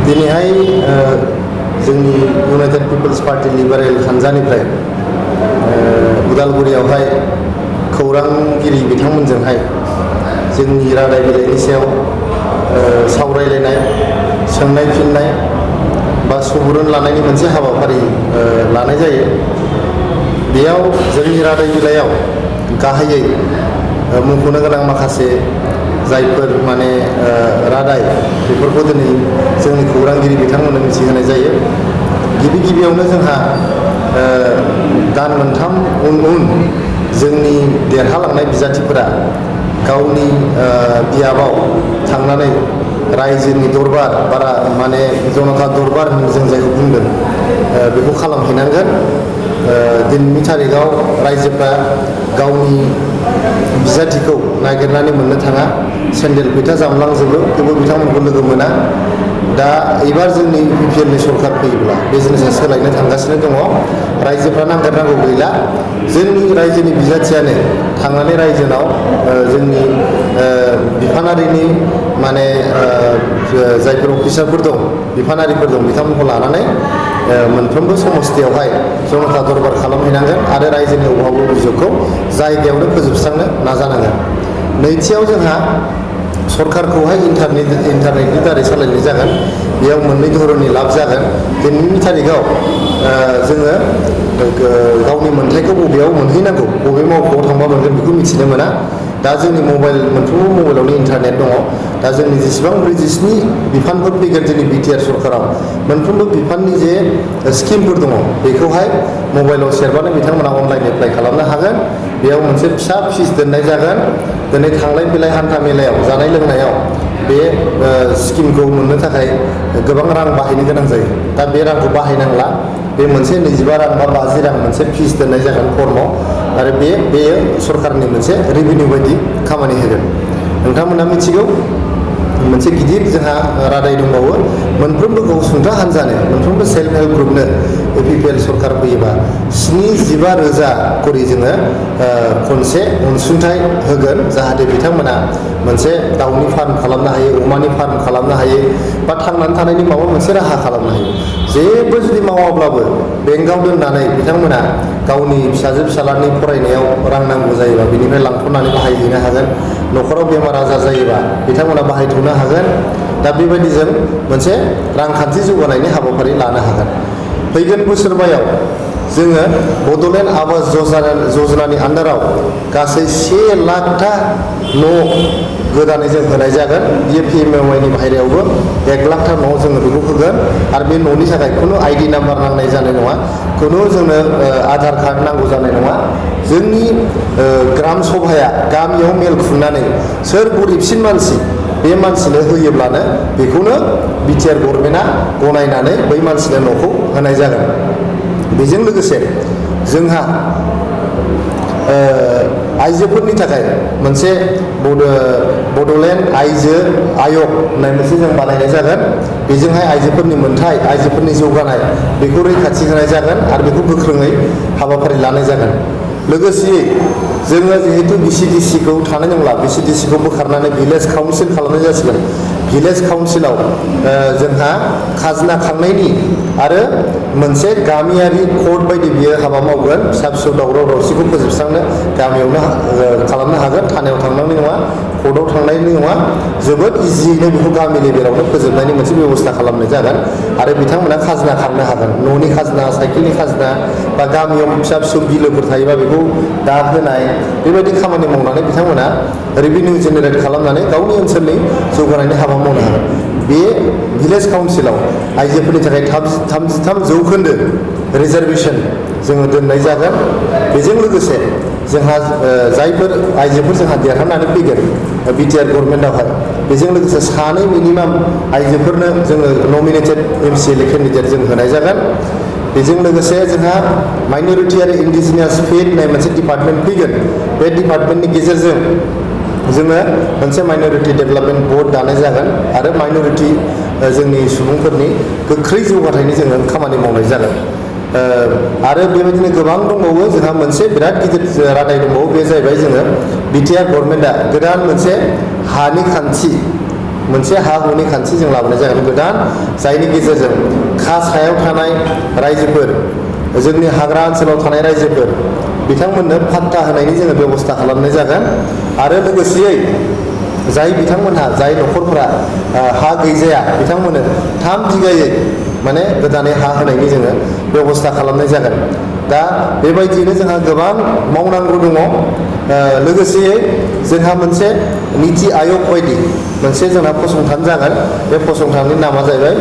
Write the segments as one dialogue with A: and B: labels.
A: दिनैहाय जोंनि United people's party liberal हान्जानिफ्राय उदालगुरियावहाय खौरांगिरि बिथांमोनजोंहाय जोंनि रादाय बिलाइनि सायाव सावरायलायनाय, सोंनाय फिननाय बा सुबुरुन लानायनि मोनसे हाबाफारि लानाय जायो। बेयाव जोंनि रादाय बिलाइयाव गाहायै मुंख'नो गोनां माखासे जायफोर रादाय बेफोरखौ दिनै जोंनि खौरांगिरि बिथांमोननो मिथिहोनाय जायो। गिबियावनो जोंहा दान मोनथाम उन जोंनि देरहालांनाय बिजाथिफोरा गावनि बियाबाव थांनानै रायजोनि दरबार जनता दरबार जों जायखौ बुंदों बेखौ खालामहैनांगोन। दिनैनि थारिखआव रायजोफ्रा गावनि बिजाथिखौ नागिरनानै मोननो थाङा, सेन्देल फैथा जामलांजोबो, थेवबो बिथांमोनखौ लोगो मोना। दा एबार जोंनि बिपिएलनि सरकार फैयोब्ला बे जिनिसा सोलायनो थांगासिनो दङ। रायजोफ्रा नागिरनांगौ गैला, जोंनि रायजोनि बिजाथियानो थांनानै रायजोनाव जोंनि बिफानारिनि जायफोर अफिसारफोर दं, बिफानारिफोर दं, बिथांमोनखौ लानानै मोनफ्रोमबो समस्थियावहाय जनता दरबार खालामहैनांगोन आरो रायजोनि अभाब अभियोगखौ जायगायावनो फोजोबस्रांनो नाजानांगोन। नैथियाव जोंहा सरकारखौहाय इन्टारनेटनि दारै सालायनाय जागोन। बेयाव मोननै धरननि लाब जागोन। दिनैनि थारिखआव जोङो गावनि मोन्थायखौ बबेयाव मोनहैनांगौ, बबे मावख'आव थांबा मोनगोन बेखौ मिथिनो मोना। दा जोंनि मोनफ्रोमबो मबाइलावनो इन्टारनेट दङ। दा जोंनि जेसेबां 47 बिफानफोर फैगोन जोंनि बिटिआर सरकाराव, मोनफ्रोमबो बिफाननि जे स्किमफोर दङ बेखौहाय मबाइलाव सेरबानो बिथांमोना अनलाइन एप्लाइ खालामनो हागोन। बेयाव मोनसे फिसा फिस दोननाय जागोन। दिनै थांलाय फैलाय हान्था मेलायाव, जानाय लोंनायाव बे स्किमखौ मोननो थाखाय गोबां रां बाहायनो गोनां जायो। दा बे रांखौ बाहायनांला। बे मोनसे 25 रां बा 50 रां मोनसे फिस दोननाय जागोन फर्माव, आरो बेयो सरकारनि मोनसे रेभिनिउ बायदि खामानि होगोन। नोंथांमोना मिथिगौ, मोनसे गिदिर जोंहा रादाय दंबावो। मोनफ्रोमबो गावसुंथा हान्जानो, मोनफ्रोमबो सेल्फ हेल्प ग्रुपनो बिपिएल सरकार फैयोबा 75,000 करि जोङो खनसे अनसुंथाइ होगोन, जाहाथे बिथांमोना मोनसे दाउनि फार्म खालामनो हायो, अमानि फार्म खालामनो हायो, बा थांनानै थानायनि माबा मोनसे राहा खालामनो हायो। जेबो जुदि मावाब्लाबो बेंकआव दोननानै बिथांमोना गावनि फिसाजो फिसालानि फरायनायाव रां नांगौ जायोबा बेनिफ्राय लांथ'नानै बाहायहैनो हागोन। न'खराव बेमार आजार जायोबा बिथांमोना बाहायथ'नो हागोन। दा बेबायदि जों मोनसे रांखान्थि जौगानायनि हाबाफारि लानो हागोन। फैगोन बोसोरबायाव जोङो बड'लेण्ड आवास जजनानि आन्दाराव गासै 1 लाखथा न' गोदानै जों होनाय जागोन। बियो पिएमएवाइनि बाहेरायावबो 1 लाखथा न' जोङो बेखौ होगोन। आरो बे न'नि थाखाय खुनु आइडि नाम्बार नांनाय जानाय नङा, खुनु जोंनो आधार कार्ड नांगौ जानाय नङा। जोंनि ग्राम सभाया गामियाव मेल खुंनानै सोर गरिबसिन मानसि बे मानसिनो होयोब्लानो बेखौनो बिटिआर गभर्नमेन्टआ गनायनानै बै मानसिनो न'खौ होनाय जागोन। बेजों लोगोसे जोंहा आइजोफोरनि थाखाय मोनसे बड'लेण्ड आइजो आयग होननाय मोनसे जों बानायनाय जागोन। बेजोंहाय आइजोफोरनि मोन्थाय, आइजोफोरनि जौगानाय बेखौ रैखाथि होनाय जागोन आरो बेखौ गोख्रोङै हाबाफारि लानाय जागोन। लोगोसेयै जोङो जिहेतु बिसिडिसिखौ थानाय नंला, बिसिडिसिखौ बोखारनानै भिलेज काउन्सिल खालामनाय जासिगोन। भिलेज काउन्सिलाव जोंहा खाजोना खांनायनि आरो मोनसे गामियारि कर्ट बायदि बियो हाबा मावगोन। फिसा फिसौ दावराव दावसिखौ फोजोबस्रांनो गामियावनो खालामनो हागोन, थानायाव थांनांनाय नङा, कर्टआव थांनायनि नङा। जोबोद इजियैनो बेखौ गामि लेभेलावनो फोजोबनायनि मोनसे बेब'स्था खालामनाय जागोन। आरो बिथांमोना खाजोना खांनो हागोन, न'नि खाजोना, साइकेलनि खाजोना, बा गामियाव फिसा फिसौ बिलोफोर थायोबा बेखौ दाग होनाय, बेबायदि खामानि मावनानै बिथांमोना रेभिनिउ जेनेरेट खालामनानै गावनि ओनसोलनि जौगानायनि हाबा मावनो हागोन। बे भिलेज काउन्सिलाव आइजोफोरनि थाखाय 33% रिजार्भेसन जोङो दोननाय जागोन। बेजों लोगोसे जोंहा जायफोर आइजोफोर जोंहा देरहानानै फैगोन बिटिआर गभर्नमेन्टआवहाय, बेजों लोगोसे 2 मिनिमाम आइजोफोरनो जोङो नमिनेटेड एमसिएलए केन्डिडेट जों होनाय जागोन। बेजों लोगोसे जोंहा माइन'रिटि आरो इन्डिजिनियास फेथ होननाय मोनसे डिपार्टमेन्ट फैगोन। बे डिपार्टमेन्टनि गेजेरजों जोङो मोनसे माइन'रिटि डेभेलपमेन्ट बर्ड दानाय जागोन आरो माइन'रिटि जोंनि सुबुंफोरनि गोख्रै जौगाथायनि जोङो खामानि मावनाय जागोन। आरो बेबायदिनो गोबां दंबावो। जोंहा मोनसे बिराद गिदिर रादाय दंबावो, बे जाहैबाय जोङो बिटिआर गभर्नमेन्टआ गोदान मोनसे हानि खान्थि मोनसे हा हुनि खान्थि जों लाबोनाय जागोन गोदान, जायनि गेजेरजों खा सायाव थानाय रायजोफोर, जोंनि हाग्रा ओनसोलाव थानाय रायजोफोर बिथांमोननो फाट्टा होनायनि जोङो बेबस्था खालामनाय जागोन। आरो लोगोसेयै जाय बिथांमोनहा, जाय न'खरफोरा हा गैजाया बिथांमोननो 3 बिगायै माने गोदानै हा होनायनि जोङो बेबस्था खालामनाय जागोन। दा बेबायदियैनो जोंहा गोबां मावनांगौ दङ। लोगोसेयै जोंहा मोनसे निति आयोग बायदि मोनसे जोंहा फसंथान जागोन। बे फसंथाननि नामा जाहैबाय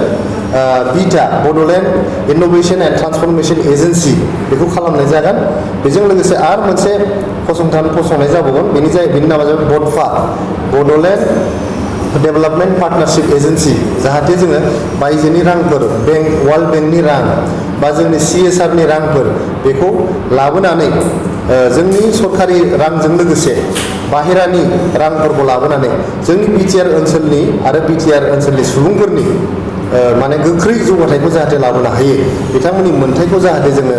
A: beta, Bodoland invention and ट्रान्सफरमेशन agency, बेखौ खालामनाय जागोन। बेजों लोगोसे आरो मोनसे फसंथान फसंनाय जाबावगोन, बेनि नामा जाबाय बडफा, बड'लेण्ड डेभेलपमेन्ट पार्टनारशिप एजेन्सि। जाहाथे जोङो बायजोनि रांफोर, वर्ल्ड बेंकनि रां बा जोंनि CSRनि रांफोर बेखौ लाबोनानै जोंनि सरखारि रांजों लोगोसे बाहेरानि रांफोरखौ लाबोनानै जोंनि बिटिआर ओनसोलनि आरो बिटिआर ओनसोलनि सुबुंफोरनि माने गोख्रै जौगाथायखौ जाहाथे लाबोनो हायो, बिथांमोननि मोन्थायखौ जाहाथे जोङो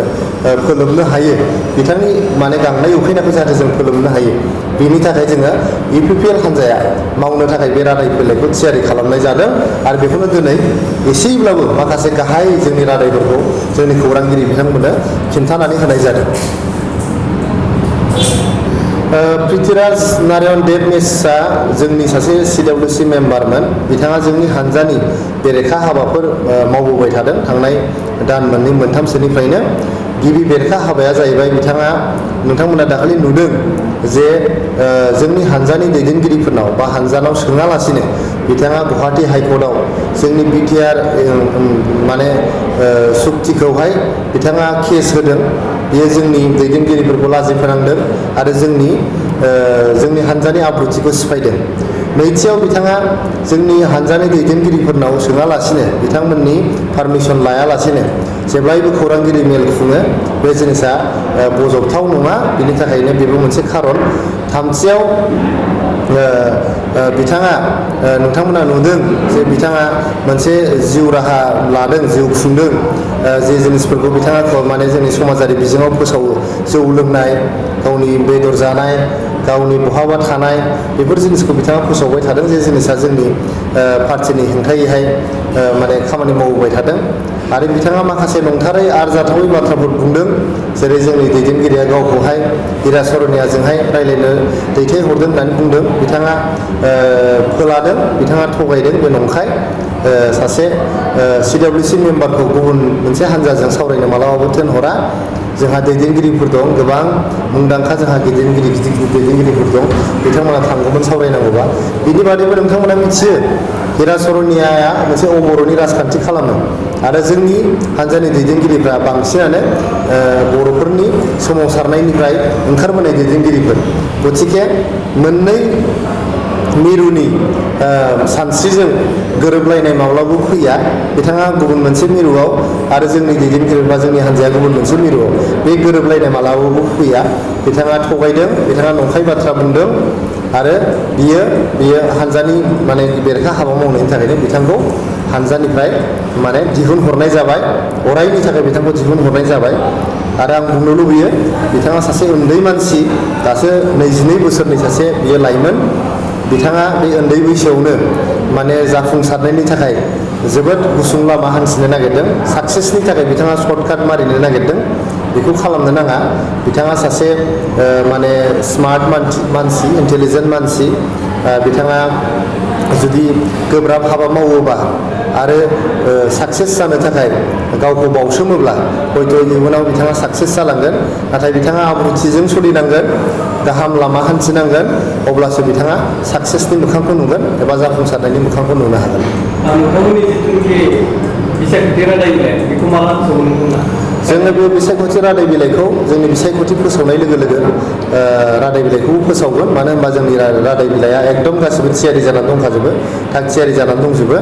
A: फोलोमनो हायो, बिथांनि माने गांनाय उखैनायखौ जाहाथे जों फोलोमनो हायो, बेनि थाखाय जोङो UPPL हान्जाया मावनो थाखाय बे रादाय बिलाइखौ थियारि खालामनाय जादों। आरो बेखौनो दिनै एसेब्लाबो माखासे गाहाय जोंनि रादायफोरखौ जोंनि खौरांगिरि बिथांमोननो खिन्थानानै होनाय जादों। पृथ्वीराज नारायण देब मेसआ जोंनि सासे CWC मेम्बारमोन। बिथाङा जोंनि हान्जानि बेरेखा हाबाफोर मावबोबाय थादों थांनाय दान मोननै मोनथामसोनिफ्रायनो। गिबि बेरेखा हाबाया जाहैबाय, नोंथांमोना दाखालि नुदों जे जोंनि हान्जानि दैदेनगिरिफोरनाव बा हान्जानाव सोङालासिनो बिथाङा गुवाहाटी हाइकर्टआव जोंनि बिटिआर माने सुक्तिखौहाय बिथाङा केस होदों। बेयो जोंनि दैदेनगिरिफोरखौ लाजि फोनांदों आरो जोंनि हान्जानि आब्रुथिखौ सिफायदों। नैथियाव बिथाङा जोंनि हान्जानि दैदेनगिरिफोरनाव सोङालासिनो, बिथांमोननि पारमिसन लायालासिनो जेब्लायबो खौरांगिरि मेल खुङो। बे जिनिसा बजबथाव नङा, बिनि थाखायनो बेबो मोनसे खारन। थामथियाव बिथाङा, नोंथांमोना नुदों जे बिथाङा मोनसे जिउ राहा लादों, जिउ खुंदों, जे जिनिसफोरखौ बिथाङा माने जोंनि समाजारि बिजोङाव फोसावो, जौ लोंनाय, गावनि बेदर जानाय, गावनि बहाबा थानाय, बेफोर जिनिसखौ बिथाङा फोसावबाय थादों। जे जिनिसा जोंनि पार्टिनि हेंथायैहाय माने खामानि मावबोबाय थादों। आरो बिथाङा माखासे नंथारै आरजाथावै बाथ्राफोर बुंदों, जेरै जोंनि दैदेनगिरिया गावखौहाय हिराचरनियाजोंहाय रायज्लायनो दैथायहरदों होननानै बुंदों। बिथाङा फोलादों, बिथाङा थगायदों, बे नंखाय। सासे CWC मेम्बारखौ गुबुन मोनसे हान्जाजों सावरायनो मालाबाबो थिनहरा। जोंहा दैदेनगिरिफोर दं, गोबां मुंदांखा जोंहा गिदिर दैदेनगिरिफोर दं, बिथांमोना थांगौमोन सावरायनांगौबा। बिनि बादैबो नोंथांमोना मिथियो, हिराचरनियाया मोनसे अबर'नि राजखान्थि खालामो आरो जोंनि हान्जानि दैदेनगिरिफ्रा बांसिनानो बर'फोरनि सोमावसारनायनिफ्राय ओंखारबोनाय दैदेनगिरिफोर। गथिखे मोननै मिरुनि सानस्रिजों गोरोबलायनाय माब्लाबो फैया। बिथाङा गुबुन मोनसे मिरुआव आरो जोंनि दैदेनगिरि बा जोंनि हान्जाया गुबुन मोनसे मिरुआव, बे गोरोबलायनाय मालाबाबो फैया। बिथाङा थगायदों, बिथाङा नंखाय बाथ्रा बुंदों आरो बियो हान्जानि माने बेरेखा हाबा मावनायनि थाखायनो बिथांखौ हान्जानिफ्राय माने दिहुनहरनाय जाबाय, अरायनि थाखाय बिथांखौ दिहुनहरनाय जाबाय। आरो आं बुंनो लुबैयो, बिथाङा सासे उन्दै मानसि, दासो 22 बोसोरनि सासे बियो लाइमोन। बिथाङा बे उन्दै बैसोआवनो माने जाफुंसारनायनि थाखाय जोबोद गुसुं लामा हान्थिनो नागिरदों। साक्सेसनि थाखाय बिथाङा सर्टकाट मारिनो नागिरदों। बेखौ खालामनो नाङा। बिथाङा सासे माने स्मार्ट मानसि, इन्टेलिजेन्ट मानसि। बिथाङा जुदि गोब्राब हाबा मावोबा आरो साक्सेस जानो थाखाय गावखौ बावसोमोब्ला हयथ' इयुनाव बिथाङा साक्सेस जालांगोन। नाथाय बिथाङा आब्रुथिजों सोलिनांगोन, गाहाम लामा हान्थिनांगोन, अब्लासो बिथाङा साक्सेसनि मोखांखौ नुगोन एबा जाफुंसारनायनि मोखांखौ नुनो हागोन।
B: नोंथांमोननि जिथुनिखि बिसायख'थि रादाय बिलाइ, बेखौ माला फोसावगोन नोंथाङा?
A: जोङो बे बिसायख'थि रादाय बिलाइखौ जोंनि बिसायख'थि फोसावनाय लोगो लोगो रादाय बिलाइखौबो फोसावगोन। मानो होनबा जोंनि रादाय बिलाइआ एकदम गासिबो थियारि जानानै दंखाजोबो, थाग थियारि जानानै दंजोबो।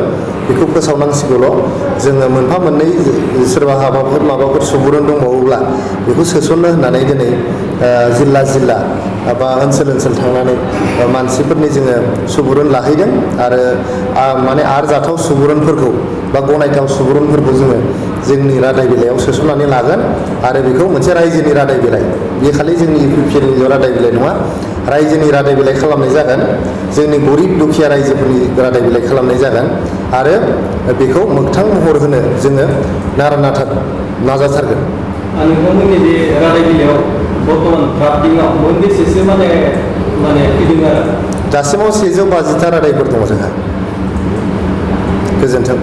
A: बेखौ फोसावनांसिगौल'। जोङो मोनफा मोननै सोरबा माबाफोर सुबुरुन दंबावोब्ला बेखौ सोसननो होननानै दिनै जिल्ला बा ओनसोल थांनानै मानसिफोरनि जोङो सुबुरुन लाहैदों। आरो माने आरजाथाव सुबुरुनफोरखौ बा गनायथाव सुबुरुनफोरखौ जोङो जोंनि रादाय बिलाइयाव सोसननानै लागोन। आरो बेखौ मोनसे रायजोनि रादाय बिलाइ बे खालि जोंनि इउपिपिएलनि रादाय बिलाइ नङा, रायजोनि रादाय बिलाइ खालामनाय जागोन, जोंनि गरिब दुखिया रायजोफोरनि रादाय बिलाइ खालामनाय जागोन आरो बेखौ मोगथां महर होनो जोङो नारा नाथा नाजाथारगोन।
B: नोंथांमोननि बे रादाय बिलाइयाव बर्तमान ड्राफ्टिंआव मोनबेसेसो माने फैदों आरो?
A: दासिमाव 150टा रादायफोर दङ जोंहा। गोजोन्थों।